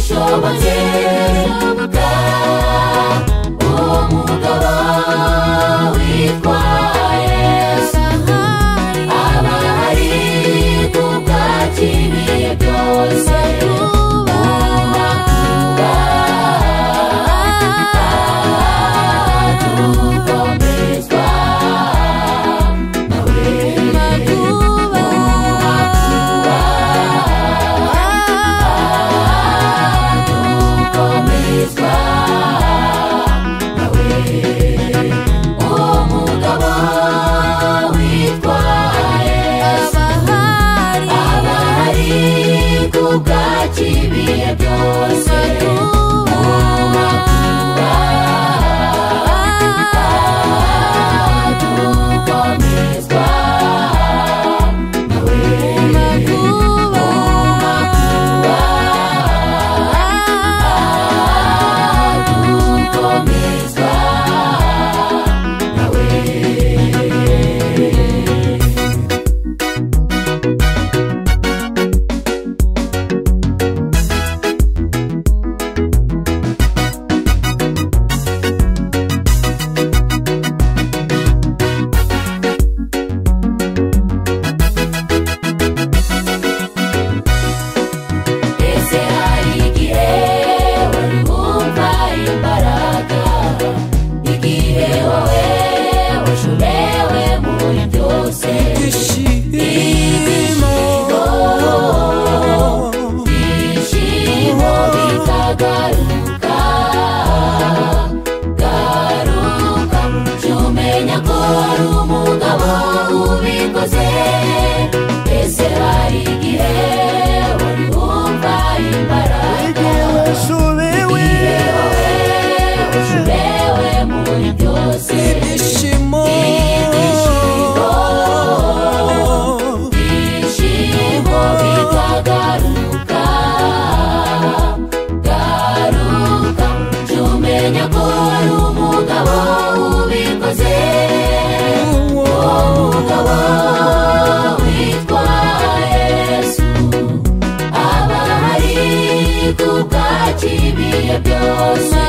Ntibishobotse umugabo witwa Yesu aba ahari kubwacu ibihe byose. Dukomezwa nawe, dukomezwa nawe. Umugabo witwa Yesu aba ahari kubwacu ibihe byose. Dukomezwa nawe, dukomezwa nawe. Ese hari igihe wari wumva imbaraga, igihe wowe washobewe muri byose? Ibyishimo, Ibyishimo bikagaruka, garuka, jya umenya ko hari umugabo ubikoze. Ese hari igihe wari wumva imbaraga, igihe washobewe, igihe wowe washobewe muri byose? Ibyishimo, Ibyishimo bikagaruka, garuka, jya umenya ko hari umugabo ubikoze. Umugabo witwa Yesu aba ahari kubwacu ibihe byose.